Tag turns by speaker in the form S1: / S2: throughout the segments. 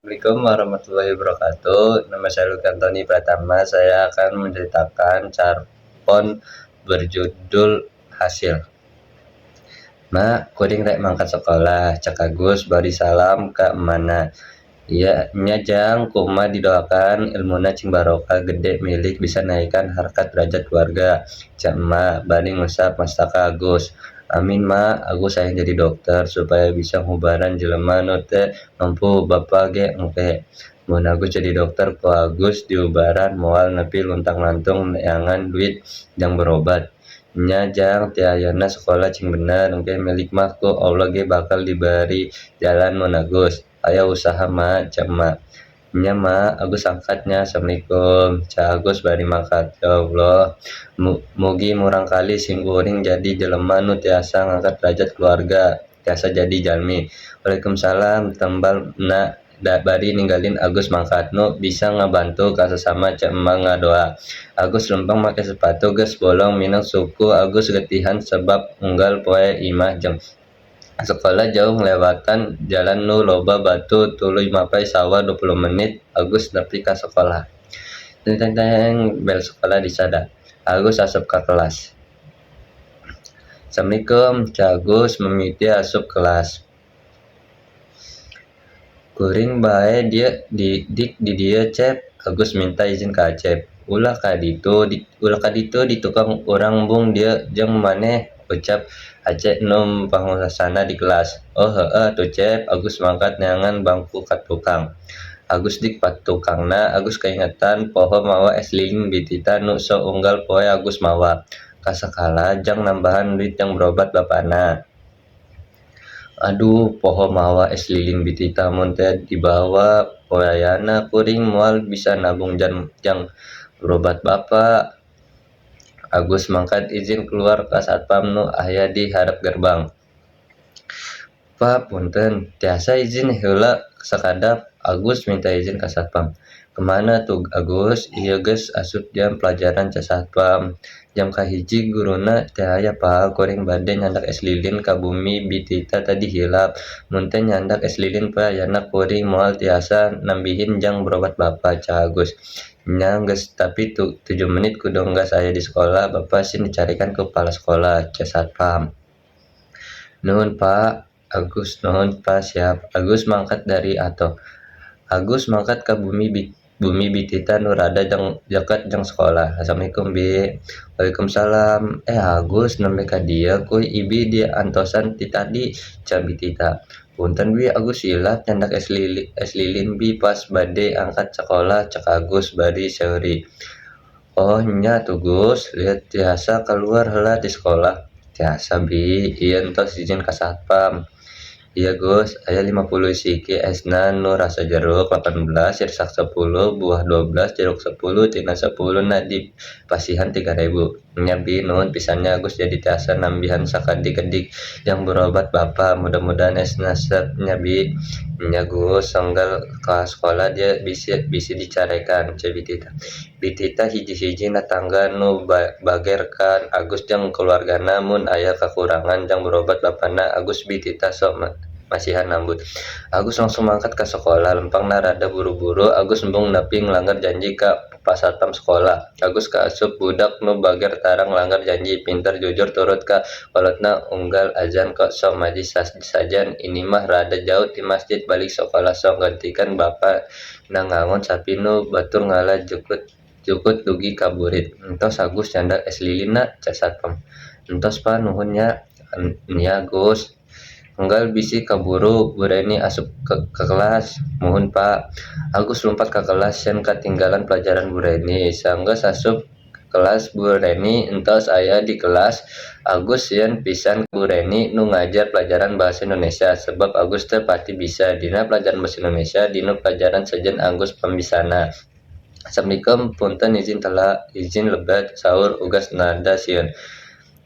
S1: Assalamualaikum warahmatullahi wabarakatuh. Nama saya Luki Antoni Pratama. Saya akan menceritakan carpon berjudul Hasil. "Ma, kuring rek mangkat sekolah," cek Agus bari salam ka emana. "Nya Jang, ku Ema didoakeun ilmuna cing barokah gede milik bisa naikkan harkat derajat keluarga," cek Ema bari ngusap mastaka Agus. "Amin, Ma, Agus hayang jadi dokter supaya bisa ngubaran jelema nu teu mampu, Bapa ge engke. Mun Agus jadi dokter ku Agus diubaran moal nepi luntang-lantung neangan duit jang berobat. Nya Jang, ti ayeuna sakola cing bener, engke milik mah ku Allah ge bakal dibari jalan mun Agus aya usaha, Ma," cek Ema. "Nya Ma, Agus angkat nya, Assalamualaikum," cek Agus bari mangkat. "Ya Allah, mugi murangkalih simkuring jadi jelema nu tiasa ngangkat derajat keluarga, tiasa jadi jalmi. Waalaikumsalam," tembal emna bari ninggalin Agus mangkat. "Nu bisa ngabantu ka sasama," cek Ema ngadoa. Agus lempang make sapatu geus bolong mineng suku. Agus getihan sabab unggal poe imah jeung sakola jauh ngalewatan jalan nu loba batu tuluy mapay sawah 20 menit Agus nepi ka sakola. Teng teng teng, bel sakola disada. Agus asup ka kelas. "Assalamualaikum," cek Agus mimiti asup kelas. "Kuring bae dik di dieu, Cep," Agus minta izin ka Acep. "Ulah ka ditu, di tukang urang embung dieu jeung maneh," ucap Acep nu panguasana di kelas. "Oh, heueuh atuh, Cep," Agus mangkat neangan bangku ka tukang. Agus dik patukangna. Agus kaingetan poho mawa es lilin Bi Tita nu sok unggal poe Agus mawa ka sakola jang nambahan duit jang berobat bapana. "Aduh, poho mawa es lilin Bi Tita. Mun teu dibawa poe ayana kuring moal bisa nabung jang berobat bapa." Agus mangkat izin keluar ka satpam nu aya di hareup gerbang. "Pa, punten, tiasa izin heula sakadap?" Agus minta izin ka satpam. "Kamana tuh, Agus? Ieu geus asup jam pelajaran," cek satpam. "Jam kahiji guruna teu aya, Pa. Kuring bade nyandak es lilin ka bumi Bi Tita, tadi hilap. Mun teu nyandak es lilin poe ayana kuring moal tiasa nambihin jang berobat bapa," cek Agus. "Nya geus, tapi 7 menit kudu enggas aya di sakola, Bapa sieun dicarekan ku kepala sakola," cek satpam. "Nuhun, Pa," Agus. "Nuhun, Pa, siap." Agus mangkat dari atoh. Agus mangkat ka bumi Bi Tita nu rada deket jeung sakola. "Assalamualaikum, Bi." "Waalaikumsalam. Eh, Agus, nembe ka dieu? Ku Ibi diantosan ti tadi," cek Bi Tita. "Punten, Bi, Agus hilap nyandak es lilin Bi pas bade angkat sakola," cek Agus bari seuri. "Oh, nya atuh, Gus, tiasa kaluar heula ti sakola?" "Tiasa, Bi, ieu entos izin ka satpam." "Ieu, Gus, aya 50 siki esna nu rasa jeruk 18, sirsak 10, buah 12, jeruk 10, tina 10 na dipasihan 3000." "Nya, Bi, nuhun pisan nya. Agus jadi tiasa nambihan sakedik-kedik jang berobat bapa. Mudah-mudahan esna sep nya, Bi." "Nya, Gus, enggal ka sakola dieu bisi dicarekan," cek Bi Tita. Bi Tita hiji-hiji natangga nu bager ka Agus jeung keluargana. Mun aya kakurangan jang berobat bapana Agus, Bi Tita sok masihan nambut. Agus langsung mangkat ka sakola. Lempangna rada buru-buru. Agus embung nepi nglanggar janji ka pasatpam sakola. Agus kaasup budak nu bager, tara nglanggar janji, pinter, jujur, turut ka kolotna, unggal azan sok maji sajen. Ini mah rada jauh ti masjid. Balik sakola sok gantikan bapana ngangon sapi nu batur ngala jukut dugi ka burit. "Entos, Agus, nyandak es lilinna?" cek satpam. "Entos, Pa, nuhun nya." "Nya, Gus. Enggal bisi kaburu Bu Reni asup ka kelas." "Muhun, Pa." Agus lumpat ka kelas sieun katinggalan pelajaran Bu Reni. Sanggeus asup kelas, Bu Reni entos aya di kelas. Agus sieun pisan Bu Reni nu ngajar pelajaran Bahasa Indonesia sabab Agus teu pati bisa dina pelajaran Bahasa Indonesia. Dina pelajaran sejen Agus pambisana. "Assalamualaikum, punten izin lebet," saur Ugas nada sieun.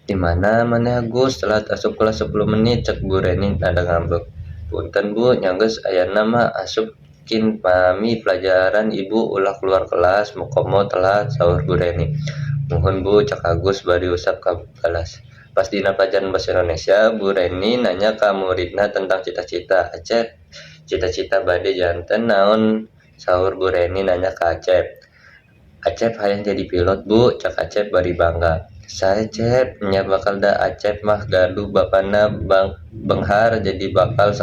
S1: "Ti mana maneh, Gus, telat asup kelas 10 menit?" cek Bu Reni nada ngambek. "Punten, Bu, nya geus ayeuna mah asup kin pami pelajaran Ibu ulah keluar kelas komo telat," saur Bu Reni. "Muhun, Bu," cek Agus bari usap ka kelas. Pas dina pelajaran Bahasa Indonesia, Bu Reni nanya ka muridna tentang cita-cita. Acep Cita-cita bade janten naon saur Bu Reni nanya ka Acep. Acep hayang jadi pilot Bu, cek Acep bari bangga. Sae Cep, nya bakal da Acep mah gaduh bapana beunghar jadi bakal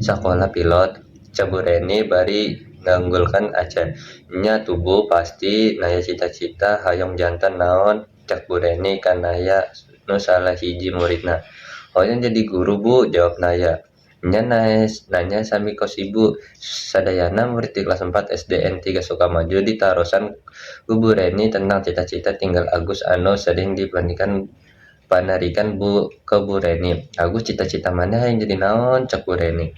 S1: sakola pilot, cek Bu Reni bari nganggulkeun Acep. Nya atuh Bu pasti Naya cita-cita hoyong janten naon, cek Bu Reni ka Naya nu salah hiji muridna. Hoyong jadi guru Bu, jawab Naya. Nya nanya sami kos ibu. Sadayana murid di kelas 4 SDN 3 Sukamaju ditarosan ku Bu Reni tentang cita-cita tinggal Agus anu sering dipanarikan ke Bu Reni. Agus cita-cita maneh hayang jadi naon, cek Bu Reni.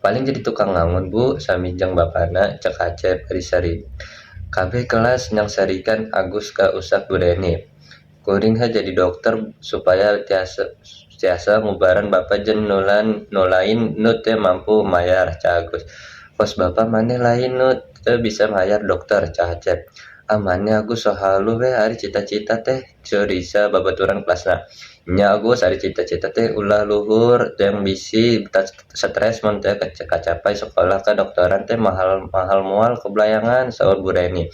S1: Paling jadi tukang ngangon Bu, sami jeung bapana, cek Acep bari seuri. Kabeh kelas nyangserikan Agus kausap Bu Reni. Kuring hayang jadi dokter supaya tiasa ngubaran bapa jeung nu lain nu teu mampu mayar, cak Agus. Kos bapa maneh lain nu teu bisa mayar dokter, cak Acep. Ah maneh Agus sok halu we ari cita-cita teh, ceu Riza babaturan kelasna. Nya Agus ari cita-cita teh ulah luhur jeung bisi stres mun teu kacapai sakola kadokteran teh mahal moal kabulayangan, saur Bu Reni.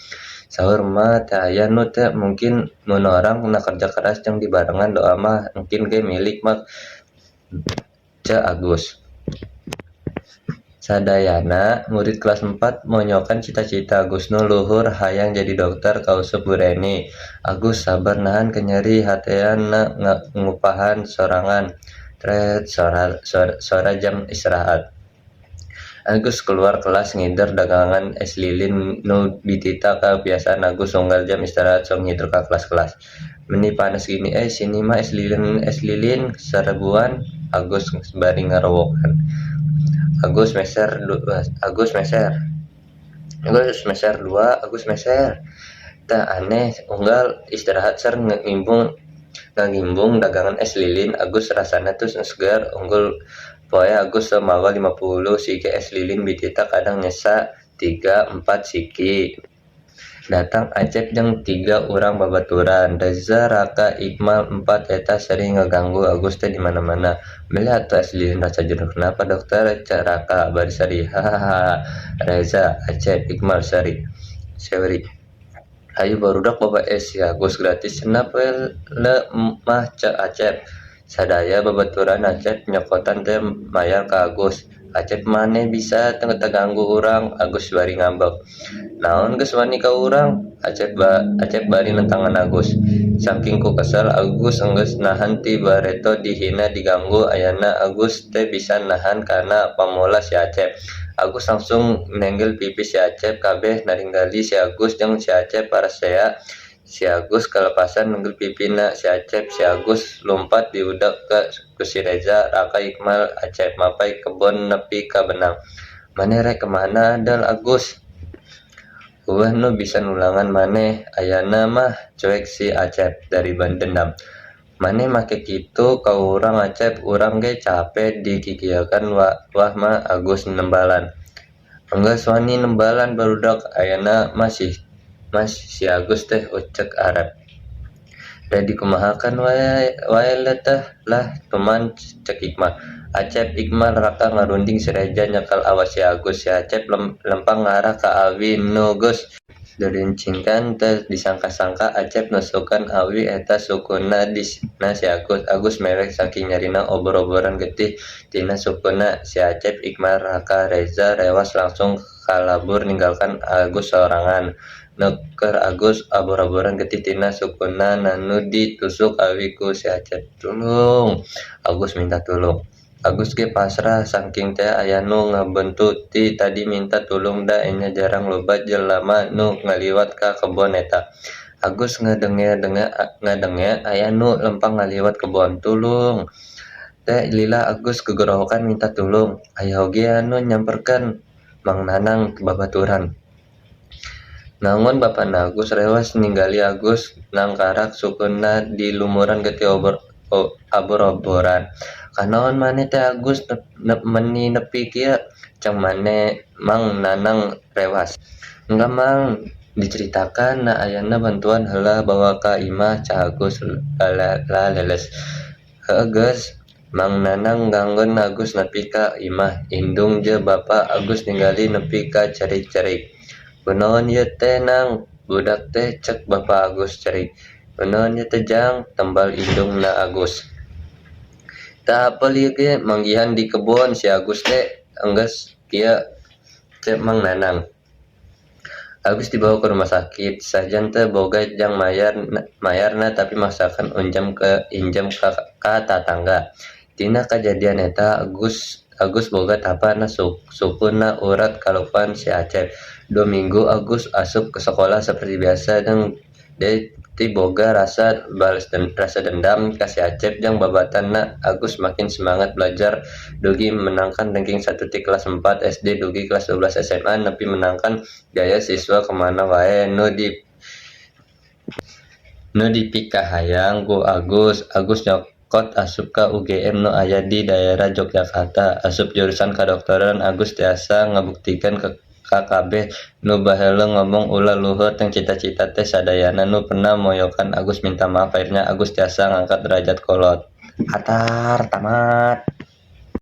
S1: Saur mah teu aya nu teu mungkin mun urang na kerja keras jeung dibarengan doa mah mungkin ge milik mah, cek Agus. Sadayana murid kelas 4 monyokan cita-cita Agus nu luhur hayang jadi dokter kausup Bu Reni. Agus sabar nahan kanyeri hatean na ngupahan sorangan. Tret sora jam istirahat. Agus keluar kelas ngider dagangan es lilin nu ditita kabiasaan Agus unggal jam istirahat sok ngider ka kelas-kelas. Meni panas gini sini mah es lilin sarebuan, Agus bari ngarowokan. Agus meser Agus meser. Agus meser dua, Agus meser. Tah aneh unggal istirahat ser ngagimbung dagangan es lilin Agus rasana tos seger unggul poe Agus mawa 50 siki es lilin bitita kadang nyesa 3-4 siki. Datang Acep jeung 3 urang babaturan, Reza, Raka, Ikmal, 4 eta sering ngaganggu Agus teh di mana-mana. Meuli atuh es lilin rasa jeruk Pak Dokter, cek Raka bari seuri. Hahaha. Reza, Acep, Ikmal seuri. Hayu barudak bawa es si Agus gratis cenah poe le mah, cek Acep. Sadaya babaturan Acep nyokotan teh mayar ka Agus. Acep maneh bisa teu ganggu urang, Agus bari ngambek. Naon geus wani ka urang, Acep bari nentangan Agus. Saking ku kesel Agus enggeus nahan ti bareto dihina diganggu ayana Agus teu bisa nahan kana pamola si Acep. Agus langsung nenggel pipi si Acep kabeh naringgali si Agus jeung si Acep parasea si Agus kalepasan nenggel pipina si Acep si Agus lumpat diudag ku si Reza, Raka, Ikmal, Acep mapay kebon nepi ka benang. Maneh rek kamana adal Agus? Euweuh nu bisa nulangan maneh ayana mah, cuek si Acep dari dendam. Maneh make kitu ka urang Acep urang ge cape dikikieukeun wah mah, Agus nembalan. Enggeus wani nembalan barudak ayana mah si Agus teh, ucek Arep. Rek dikumahakeun wae teh lah tuman, cek Ikmal. Acep, Ikmal, Raka ngarunding si Reza nyekel awas si Agus. Si Acep lempang ngarah ka awi nu geus dirincingkan teu disangka-sangka Acep nusukan awi eta sukuna na si Agus. Agus mewek saking nyerina obor-oboran getih tina sukuna si Acep. Ikmal, Raka, Reza rewas langsung kalabur ninggalkeun Agus sorangan. Neuker Agus obor-oboran getih tina sukuna nu ditusuk awi ku si Acep. Tulung, Agus minta tulung. Agus ge pasrah saking teu aya nu ngabentu ti tadi minta tulung da enya jarang loba jelema nu ngaliwat ka kebon eta. Agus ngadenge aya nu lempang ngaliwat kebon. Tulung. Teh lila Agus gegorohokan minta tulung. Aya oge anu nyamperkeun, Mang Nanang babaturan. Nangon bapana Agus rewas ninggali Agus nangkarak sukuna dilumuran getih obor-oboran. Kanaon maneh teh Agus meni nepi kieu, cek Mang Nanang rewas. Engke Mang dicaritakan na ayana bantuan heula bawa ka imah, cak Agus laleles. Heueuh geus. Mang Nanang ngangon Agus nepi ka imah. Indung jeung Bapa Agus ningali nepi ka cerik-cerik. "Kunaon ieu teh Nang, budak teh," cek Bapa Agus cerik. "Kunaon ieu teh Jang," tembal indungna Agus. "Teu apal ieu ge manggihan di kebon si Agus teh enggeus kieu," cek Mang Nanang. Agus dibawa ke rumah sakit, sanajan teu boga jang mayarna tapi maksakeun injem ka tatangga. Tina kajadian eta Agus boga tapa na sukuna urat kalakuan si Acep. 2 minggu Agus asup sakola saperti biasa deui boga rasa dendam ka si Acep jeung babatanna. Agus makin semangat belajar dugi meunangkan ranking 1 ti kelas 4 SD dugi kelas 12 SMA nepi meunangkan gaya siswa kamana wae nu dipikahayang ku Agus. Agus nyokot asup ka UGM nu aya di daerah Yogyakarta, asup jurusan kadokteran. Agus tiasa ngabuktikeun ka kabeh nu baheula ngomong ulah luhur teh cita-cita teh. Sadayana nu pernah moyokan Agus minta maaf. Akhirna Agus tiasa ngangkat derajat kolot. Atar tamat.